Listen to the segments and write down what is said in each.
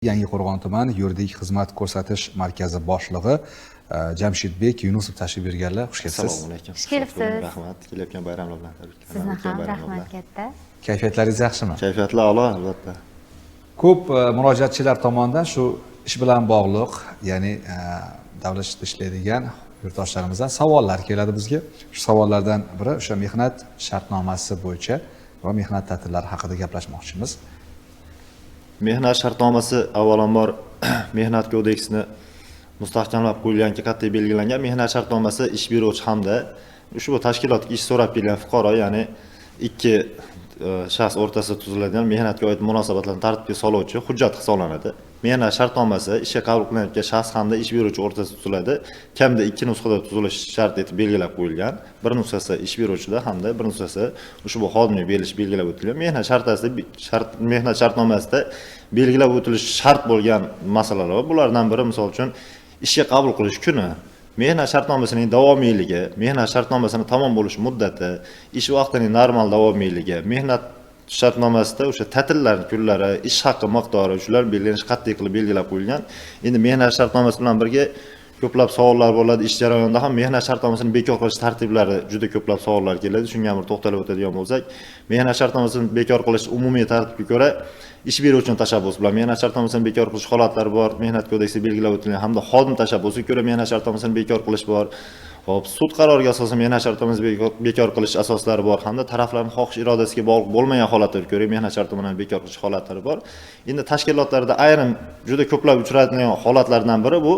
Yangiqo'rg'on tuman yuridik xizmat ko'rsatish markazi boshlig'i Jamshidbek Yunusov tashrif buyurganlar. Xush kelibsiz. Assalomu alaykum. Xush kelibsiz. Rahmat. Kelayotgan bayramlar bilan tabriklayman. Sizni O'tgan ham bayramlar rahmat bilan. katta. Kayfiyatlaringiz yaxshimi? Kayfiyatlar a'lo, albatta. Ko'p murojaatchilar tomonidan shu ish bilan bog'liq, ya'ni davlat ishida ishlaydigan yurtdoshlarimizdan savollar keladi bizga. Shu savollardan biri o'sha mehnat shartnomasi bo'yicha va mehnat ta'tillari haqida gaplashmoqchimiz. Mehnat shartnomasi avvalambor Mehnat kodeksini mustahkamlab qo'yilganki, qat'iy belgilangan mehnat shartnomasi ish beruvchi hamda ushbu tashkilotga ish so'rab kelgan fuqaro, ya'ni ikki shaxs o'rtasida tuziladigan mehnatga oid munosabatlarni tartibga soluvchi hujjat hisoblanadi. Mehnat shartnomasi ishga qabul qilinayotgan shaxs hamda ish beruvchi o'rtasida tuziladi. Kamida ikki nusxada tuzilishi shart etib belgilab qo'yilgan. Bir nusxasi ish beruvchida hamda bir nusxasi ushbu xodimga berilishi belgilab o'tilgan. Mehnat shartnomasida belgilab o'tilishi shart bo'lgan masalalar bor. Bulardan biri, misol uchun, ishga qabul qilish kuni, mehnat shartnomasining davomiyligi, mehnat shartnomasini tamom bo'lish muddati, ish vaqtining normal davomiyligi, mehnat shartnomasida o'sha ta'tillar kunlari, ish haqi miqdori, shular belgilanishi qat'iy qilib belgilab qo'yilgan. Endi mehnat shartnomasi bilan birga ko'plab savollar bo'ladi. Ish jarayonida ham mehnat shartnomasini bekor qilish tartiblari juda ko'plab savollar keladi. Shunga ham bir to'xtalib o'tadigan bo'lsak, mehnat shartnomasini bekor qilish umumiy tartibga ko'ra ish beruvchining tashabbusi bilan mehnat shartnomasini bekor qilish holatlari bor, Mehnat kodeksida belgilab o'tilgan, hamda xodim tashabbusiga ko'ra mehnat shartnomasini bekor qilish bor. Xo'p, sud qaroriga asosan mehnat shartnomasini bekor qilish asoslari bor hamda taraflarning xohish irodasiga bog'liq bo'lmagan holatlarga ko'ra mehnat shartnomasini bekor qilish holatlari bor. Endi tashkilotlarda ayrim juda ko'plab uchraydigan holatlardan biri bu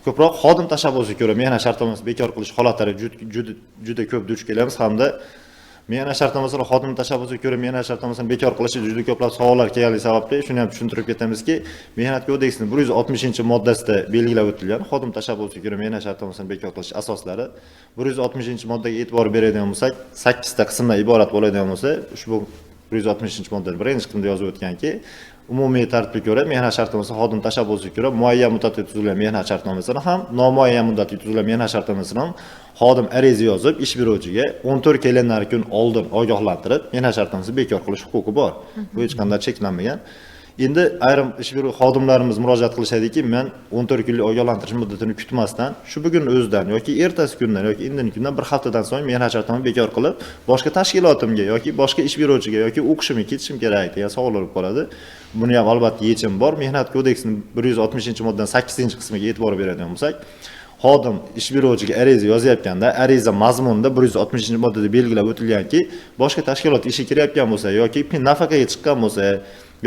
ko'proq xodim tashabbusiga ko'ra mehnat shartnomasini bekor qilish holatlari juda juda ko'p duch kelamiz hamda mehnat shartnomasini xodim tashabbusiga ko'ra mehnat shartnomasini bekor qilishi juda ko'plab savollar kelganligi sababli shuni ham tushuntirib ketamizki, Mehnat kodeksining 160-moddasida belgilab o'tilgan xodim tashabbusiga ko'ra mehnat shartnomasini bekor qilish asoslari. 160-moddaga e'tibor beradigan bo'lsak, 8 ta qismdan iborat bo'ladigan bo'lsa, ushbu 160-moddada birinchi qismda yozib o'tganki, umumiy tartibga ko'ra mehnat shartnomasi xodim tashabbusiga ko'ra muayyan muddatga tuzilgan mehnat shartnomasini ham, nomuayyan muddatga tuzilgan mehnat shartnomasini ham xodim ariza yozib ish beruvchiga 14 kalendar kun oldin ogohlantirib mehnat shartnomasini bekor qilish huquqi bor. Bu hech qanday cheklanmagan. Endi ayrim ish beruvchi xodimlarimiz murojaat qilishadiki, men 14 kunlik ogohlantirish muddatini kutmasdan shu bugun o'zidan yoki ertasi kundan yoki indin kundan, bir haftadan so'ng mehnat shartnomani bekor qilib boshqa tashkilotimga yoki boshqa ish beruvchiga yoki o'qishimga ketishim kerak degan savollar bo'lib qoladi. Buni ham albatta yechim bor. Mehnat kodeksining 160-moddaning 8-qismiga e'tibor beradigan bo'lsak, xodim ish beruvchiga ariza yozayotganda ariza mazmunida 160-moddada belgilab o'tilganki, boshqa tashkilotga ishga kirayotgan bo'lsa yoki nafaqaga chiqqan bo'lsa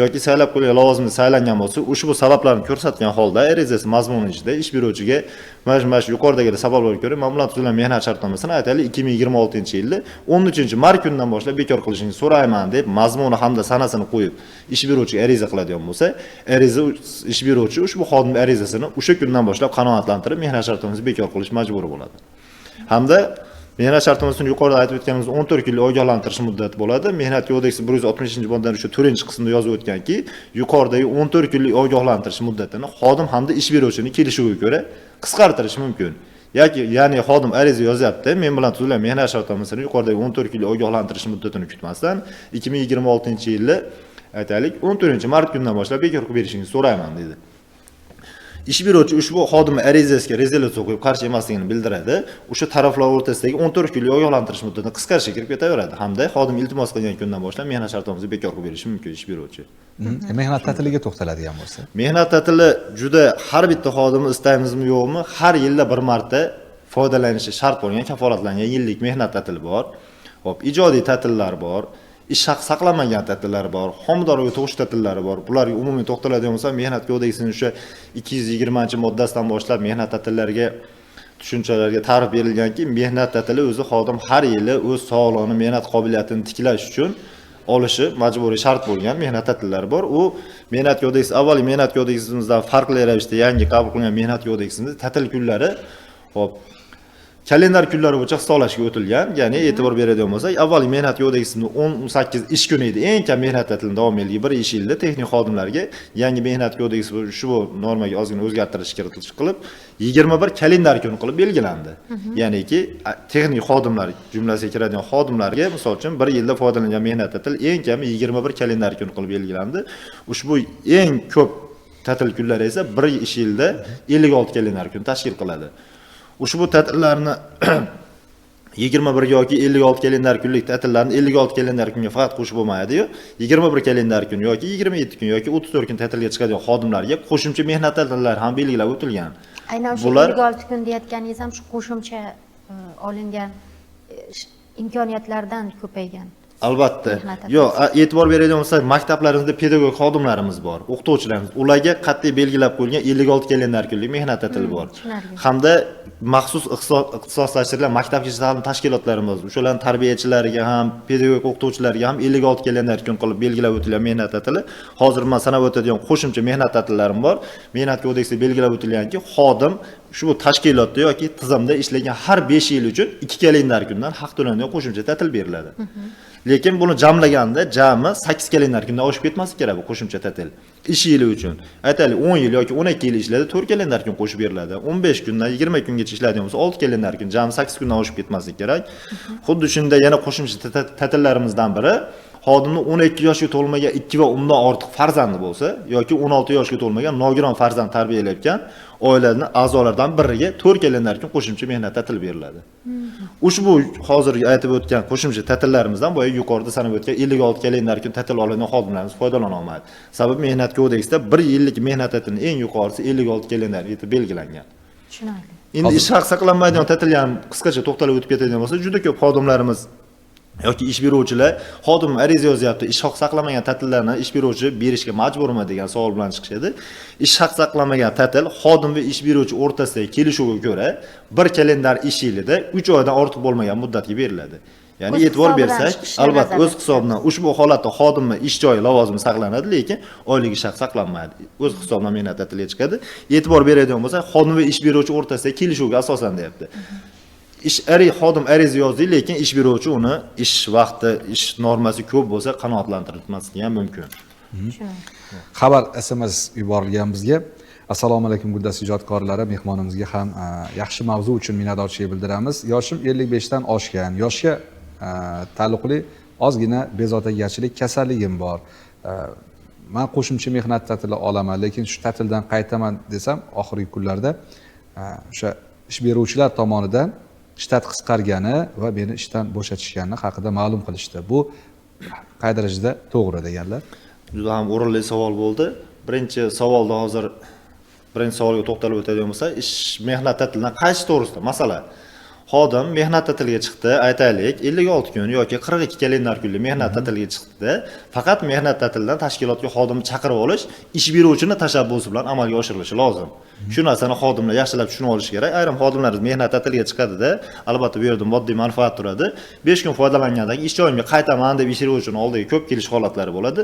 yoki saylab qo'yilgan lavozimga saylangan bo'lsa, ushbu sabablarni ko'rsatgan holda arizasi mazmuni ichida ish beruvchiga mana shu yuqoridagi sabablarga ko'ra man bilan tuzilgan mehnat shartnomasini, aytaylik, 2026-yilda 13-mart kunidan boshlab bekor qilishingizni so'rayman deb mazmuni hamda sanasini qo'yib ish beruvchiga ariza qiladigan bo'lsa, ariza ish beruvchi ushbu xodim arizasini o'sha kundan boshlab qanoatlantirib mehnat shartnomasini bekor qilish majburi bo'ladi. Hamda mehnat shartnomasini yuqorida aytib o'tganimiz 14 kunlik ogohlantirish muddati bo'ladi. Mehnat kodeksi 160-moddaning o'sha 4-qismida yozib o'tganki, yuqoridagi 14 kunlik ogohlantirish muddatini xodim hamda ish beruvchining kelishuviga ko'ra qisqartirish mumkin. Yoki, ya'ni xodim ariza yozyapti, men bilan tuzilgan mehnat shartnomasini yuqoridagi 14 kunlik ogohlantirish muddatini kutmasdan 2026-yilda, aytaylik, 14-mart kunidan boshlab bekor qilib berishingizni so'rayman deydi. Ish beruvchi ushbu xodim arizasiga rezolyutsiya qo'yib qarshi emasligini bildiradi. O'sha taraflar o'rtasidagi 14 kunlik ogohlantirish muddatini qisqarishga kirib ketaveradi hamda xodim iltimos qilgan kundan boshlab mehnat shartnomasini bekor qilib berishi mumkin ish beruvchi. Mehnat ta'tiliga to'xtaladigan bo'lsa. Mehnat ta'tili juda har bitta xodimni istaymizmi yo'qmi, har yilda bir marta foydalanishi shart bo'lgan kafolatlangan yillik mehnat ta'tili bor. Xo'p, ijodiy ta'tillar bor, ish haqi saqlanmagan ta'tillar bor, homilador va tug'ish ta'tillari bor. Bularga umumiy to'xtaladigan bo'lsam, Mehnat kodeksining o'sha 220-moddasidan boshlab mehnat ta'tillariga tushunchalarga ta'rif berilganki, mehnat ta'tili o'zi xodim har yili o'z sog'lig'ini, mehnat qobiliyatini tiklash uchun olishi majburiy shart bo'lgan mehnat ta'tillari bor. U Mehnat kodeksi avvalgi mehnat kodeksimizdan farqli ravishda yangi qabul qilingan mehnat kodeksimizda ta'til kunlari, xo'p, kalendar kunlari bo'yicha hisoblashga o'tilgan. Ya'ni e'tibor beradigan bo'lsak, avvalgi mehnat kodeksida 18 ish kuni edi. Eng kam mehnat ta'tilining davomiyligi bir ish yilda texnik xodimlarga. Yangi mehnat kodeksi ushbu normaga ozgina o'zgartirish kiritilish qilib 21 kalendar kun qilib belgilandi. Ya'niki texnik xodimlar jumlasiga kiradigan xodimlarga, misol uchun, bir yilda foydalangan mehnat ta'tili eng kami 21 kalendar kun qilib belgilandi. Ushbu eng ko'p ta'til kunlari esa bir ish yilda 56 kalendar kun tashkil qiladi. Ushbu ta'tillarni 21 yoki 56 kalendar kunlik ta'tillarni 56 kalendar kunga faqat qo'shib bo'lmaydi-yu, 21 kalendar kun yoki 27 kun yoki 34 kun ta'tilga chiqadigan xodimlarga qo'shimcha mehnat ta'tillari ham belgilab o'tilgan. Aynan o'sha Bular 56 kun deyayotganingiz ham shu qo'shimcha olingan imkoniyatlardan ko'paygan. Albatta. Mehnat Yo'q, e'tibor beradigan bo'lsak, maktablarimizda pedagog xodimlarimiz bor, o'qituvchilarimiz. Ularga qat'iy belgilab qo'yilgan 56 kalendar kunlik mehnat ta'tili bor. Tushunarli. Hamda maxsus ixtisoslashtirilgan maktabgacha ta'lim tashkilotlarimiz, o'shalarning tarbiyachilariga ham, pedagog o'qituvchilariga ham 56 kalendar kun qilib belgilab o'tilgan mehnat ta'tili. Hozir men sanab o'tadigan qo'shimcha mehnat ta'tillarim bor. Mehnat kodeksida belgilab o'tilganki, xodim ushbu tashkilotda yoki tizimda ishlagan har 5 yil uchun 2 kalendar kundan haq to'lanadigan qo'shimcha ta'til beriladi. Lekin buni jamlaganda jami 8 kalendar kundan oshib ketmasi kerak bu qo'shimcha ta'til. Ish yili uchun. Aytaylik, 10 yil yoki 12 yil ishladi, 4 kalendar kun qo'shib beriladi. 15 kundan 20 kungacha ishladigan bo'lsa, 6 kalendar kun, jami 8 kundan oshib ketmasligi kerak. Xuddi shunda yana qo'shimcha ta'tillarimizdan biri xodimni 12 yoshga to'lmagan 2 va undan ortiq farzandi bo'lsa yoki 16 yoshga to'lmagan nogiron farzand tarbiyalayotgan oilaning a'zolaridan biriga 4 kalendar kun qo'shimcha mehnat ta'tili beriladi. Ushbu hozirgi aytib o'tgan qo'shimcha ta'tillarimizdan boya yuqorida sanab o'tgan 56 kalendar kun ta'til oladigan xodimlarimiz foydalana olmaydi. Sababi mehnat kodeksida 1 yillik mehnat ta'tilining eng yuqorisi 56 kalendar etib belgilangan. Tushunarli. Endi ish haqi saqlanmaydigan ta'tilga ham qisqacha to'xtalib o'tib ketadigan bo'lsa, juda ko'p xodimlarimiz yoki ish beruvchilar xodim ariza yozyapti, ish haqi saqlamagan ta'tillarni ish beruvchi berishga majburmi degan savol bilan chiqishadi. Ish haqi saqlamagan ta'til xodim va ish beruvchi o'rtasidagi kelishuvga ko'ra bir kalendar ish yilida 3 oydan ortiq bo'lmagan muddatga beriladi. Ya'ni e'tibor bersak, albatta o'z hisobidan ushbu holatda xodimni ish joyi lavozimi saqlanadi, lekin oylik ish haqi saqlanmaydi. O'z hisobidan mehnat ta'tiliga chiqadi. E'tibor beradigan bo'lsak, xodim va ish beruvchi o'rtasidagi kelishuvga asosan deyapti. Xodim ariza yozdi, lekin ish beruvchi uni ish vaqti, ish normasi ko'p bo'lsa qanoatlantirmasligi ham mumkin. Xabar SMS yuborilgan bizga. Assalomu alaykum Guldasta ijodkorlari, mehmonimizga ham yaxshi mavzu uchun minnatdorchilik bildiramiz. Yoshim 55 dan oshgan. Yoshga taalluqli ozgina bezovtagarchilik kasalligim bor. Men qo'shimcha mehnat ta'tili olaman, lekin shu ta'tildan qaytaman desam, oxirgi kunlarda o'sha ish beruvchilar tomonidan shtat qisqargani va meni ishdan bo'shatishgani haqida ma'lum qilishdi. Bu qay darajada to'g'ri deganlar? Juda ham o'rinli savol bo'ldi. Birinchi savolda hozir birinchi savolga to'xtalib o'tadigan bo'lsak, ish mehnat ta'tilidan qaytish to'g'risida masala. Xodim mehnat ta'tiliga chiqdi, aytaylik, 56 kun yoki 42 kalendar kunlik mehnat ta'tiliga chiqdi. Faqat mehnat ta'tilidan tashkilotga xodimni chaqirib olish ish beruvchining tashabbusi bilan amalga oshirilishi lozim. Shu narsani xodimlar yaxshilab tushunib olishi kerak. Ayrim xodimlarimiz mehnat ta'tiliga chiqadida, albatta bu yerda moddiy manfaat turadi. 5 kun foydalangandan keyin ish joyimga qaytaman deb ish beruvchining oldiga ko'p kelish holatlari bo'ladi.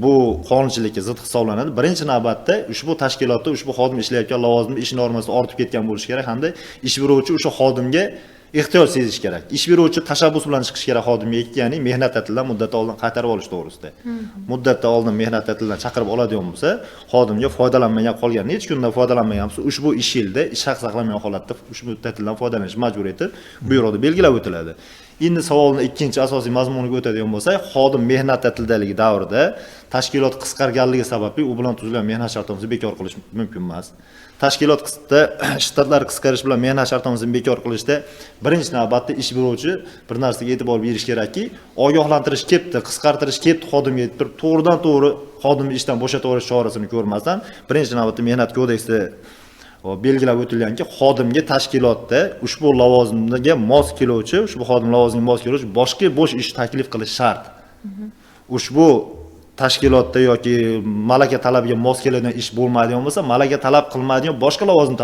Bu qonunchilikka zid hisoblanadi. Birinchi navbatda ushbu tashkilotda ushbu xodim ishlayotgan lavozimda ish normasi ortib ketgan bo'lishi kerak hamda ish beruvchi o'sha xodimga ehtiyoj sezish kerak. Ish beruvchi tashabbus bilan chiqish kerak xodimga, ya'ni mehnat ta'tilidan muddati oldin qaytarib olish to'g'risida. Muddati oldin mehnat ta'tilidan chaqirib oladigan bo'lsa, xodimga foydalanmagan qolgan necha kundan foydalanmagan bo'lsa, ushbu ish yilda ish haqi saqlanmagan holatda ushbu ta'tildan foydalanish majbur etib buyruqda belgilab o'tiladi. Endi savolning ikkinchi asosiy mazmuniga o'tadigan bo'lsak, xodim mehnat ta'tilidaligi davrida tashkilot qisqarganligi sababli u bilan tuzilgan mehnat shartnomasini bekor qilish mumkin emas. Tashkilot qisqada shtatlar qisqarish bilan mehnat shartnomasini bekor qilishda birinchi navbatda ish beruvchi bir narsaga e'tibor berish kerakki, ogohlantirish ketdi, qisqartirish ketdi xodimga deb turib to'g'ridan to'g'ri xodimni ishdan bo'shatib yuborish chorasini ko'rmasdan, birinchi navbatda mehnat kodeksida belgilab o'tilganki, xodimga tashkilotda ushbu lavozimga mos keluvchi, ushbu xodim lavozimiga mos keluvchi boshqa bo'sh ish taklif qilish shart. Ushbu tashkilotda yoki malaka talabiga mos keladigan ish bo'lmaydigan bo'lsa, malaka talab qilmaydigan boshqa lavozim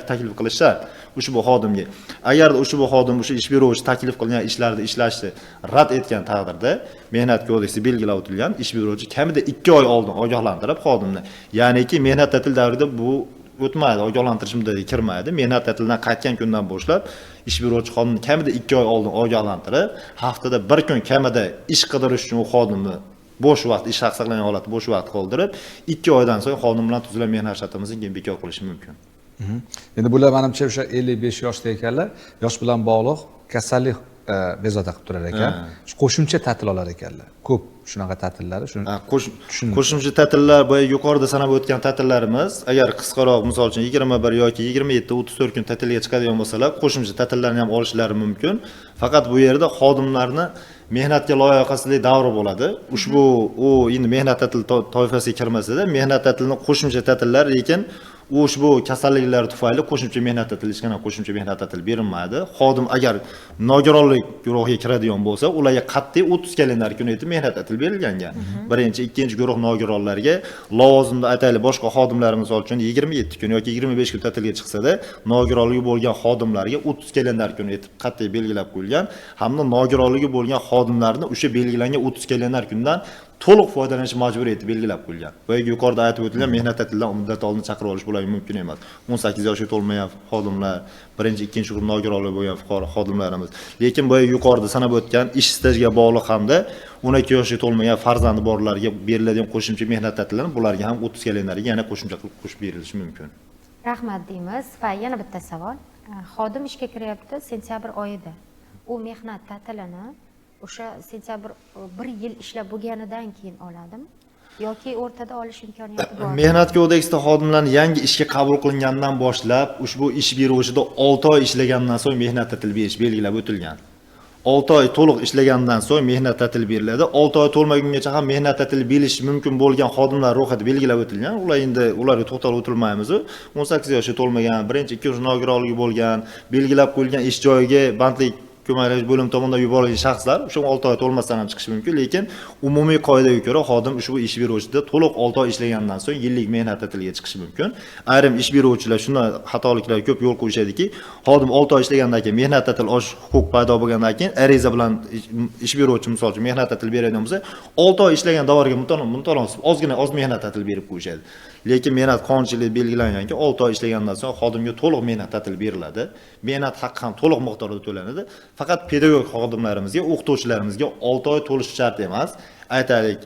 taklif qilish shart ushbu xodimga. Agarda ushbu xodim o'sha ish beruvchi taklif qilgan ishlarni ishlashni rad etgan taqdirda mehnat kodeksi belgilab o'tilgan ish beruvchi kamida 2 oy oldin ogohlantirib xodimni, ya'niki mehnat ta'til davrida bu o'tmaydi, ogohlantirish muddatiga kirmaydi. Mehnat ta'tilidan qaytgan kundan boshlab ish beruvchi xodimni kamida 2 oy oldin ogohlantirib, haftada bir kun kamida ish qidirish uchun u xodimni bo'sh vaqt, ish haqi saqlangan holatda bo'sh vaqt qoldirib, 2 oydan so'ng xodim bilan tuzilgan mehnat shartnomasini keyin bekor qilishi mumkin. Endi bular manimcha o'sha 55 yoshda ekanlar, yosh bilan bog'liq kasallik bezovta qilib turar ekan. Shu qo'shimcha ta'til olar ekanlar. Ko'p Shunaqa ta'tillari shuni Ha, tushundim. Qo'shimcha ta'tillar, boya yuqorida sanab o'tgan ta'tillarimiz, agar qisqaroq, misol uchun 21 yoki 27, 34 kun ta'tilga chiqadigan bo'lsalar, qo'shimcha ta'tillarni ham olishlari mumkin. Faqat bu yerda xodimlarni mehnatga loyoqatsizlik davri bo'ladi. Ushbu u endi mehnat ta'tili toifasiga kirmasa-da, mehnat ta'tilini qo'shimcha ta'tillar, lekin u ushbu kasalliklar tufayli qo'shimcha mehnat ta'tili, hech qanaqa qo'shimcha mehnat ta'tili berilmaydi. Xodim agar nogironlik guruhiga kiradigan bo'lsa, ularga qat'iy 30 kalendar kun etib mehnat ta'tili berilgan. Birinchi, ikkinchi guruh nogironlarga lavozimda, aytaylik, boshqa xodimlar misol uchun 27 kun yoki 25 kun ta'tilga chiqsa-da, nogironligi bo'lgan xodimlarga 30 kalendar kun etib qat'iy belgilab qo'yilgan hamda nogironligi bo'lgan xodimlarni o'sha belgilangan 30 kalendar kundan to'liq foydalanish majburiy etib belgilab qo'yilgan. Boyagi yuqorida aytib o'tilgan mehnat ta'tilidan muddat oldin chaqirib olish bularga mumkin emas. 18 yoshga to'lmagan xodimlar, birinchi, ikkinchi guruh nogironligi bo'lgan fuqaro xodimlarimiz. Lekin boya yuqorida sanab o'tgan ish stajiga bog'liq hamda 12 yoshga to'lmagan farzandi borlarga beriladigan qo'shimcha mehnat ta'tilidan bularga ham 30 kalendariga yana qo'shimcha qilib qo'shib berilishi mumkin. Rahmat deymiz va yana bitta savol. Xodim ishga kiryapti sentyabr oyida. U mehnat ta'tilini o'sha sentyabr bir yil ishlab bo'lganidan keyin oladimi yoki o'rtada olish imkoniyati bormi? Mehnat kodeksida xodimlarni yangi ishga qabul qilingandan boshlab ushbu ish beruvchida 6 oy ishlagandan so'ng mehnat ta'tili berish belgilab o'tilgan. 6 oy to'liq ishlagandan so'ng mehnat ta'tili beriladi. 6 oy to'lmagungacha ham mehnat ta'tili berish mumkin bo'lgan xodimlar ro'yxati belgilab o'tilgan. Ular endi ularga to'xtalib o'tirmaymiz. 18 yoshga to'lmagan, birinchi, ikkinchi nogironligi bo'lgan, belgilab qo'yilgan ish joyiga bandlik ko'maklash bo'limi tomonidan yuborilgan shaxslar o'sha 6 oy to'lmasdan ham chiqishi mumkin, lekin umumiy qoidaga ko'ra xodim ushbu ish beruvchida to'liq 6 oy ishlagandan so'ng yillik mehnat ta'tiliga chiqishi mumkin. Ayrim ish beruvchilar shunday xatoliklarga ko'p yo'l qo'yishadiki, xodim 6 oy ishlagandan keyin mehnat ta'tili olish huquq paydo bo'lgandan keyin ariza bilan ish beruvchi misol uchun mehnat ta'tili beradigan bo'lsa, 6 oy ishlagan davrga mutanosib ozgina oz mehnat ta'tili berib qo'yishadi. Lekin mehnat qonunchiligi belgilanganki, 6 oy ishlagandan so'ng xodimga to'liq mehnat ta'tili beriladi. Mehnat haqqi ham to'liq miqdorda to'lanadi. Faqat pedagog xodimlarimizga, o'qituvchilarimizga 6 oy to'lishi shart emas. Aytaylik,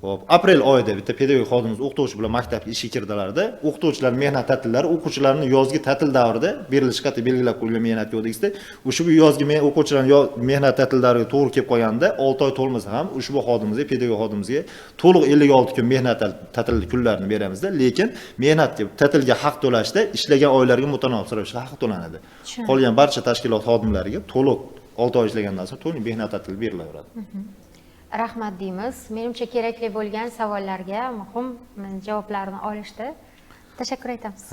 hop, aprel oyida bitta pedagog xodimimiz o'qituvchi bilan maktabga ishga kirdilarda, o'qituvchilar mehnat ta'tillari o'quvchilarning yozgi ta'til davrida berilishi qat'iy belgilab qo'yilgan mehnat kodeksida. Ushbu yozgi o'quvchilarning mehnat ta'til davriga to'g'ri kelib qolganda 6 oy to'lmasa ham ushbu xodimimizga, pedagog xodimimizga to'liq 56 kun mehnat ta'til kunlarini beramizda, lekin mehnatga ta'tilga haq to'lashda ishlagan oylarga mutanosib ravishda haq to'lanadi. Qolgan barcha tashkilot xodimlariga to'liq 6 oy ishlagandan so'ng to'liq mehnat ta'tili berilaveradi. Rahmat deymiz. Menimcha kerakli bo'lgan savollarga muhim javoblarni olishdi. Tashakkur aytamiz.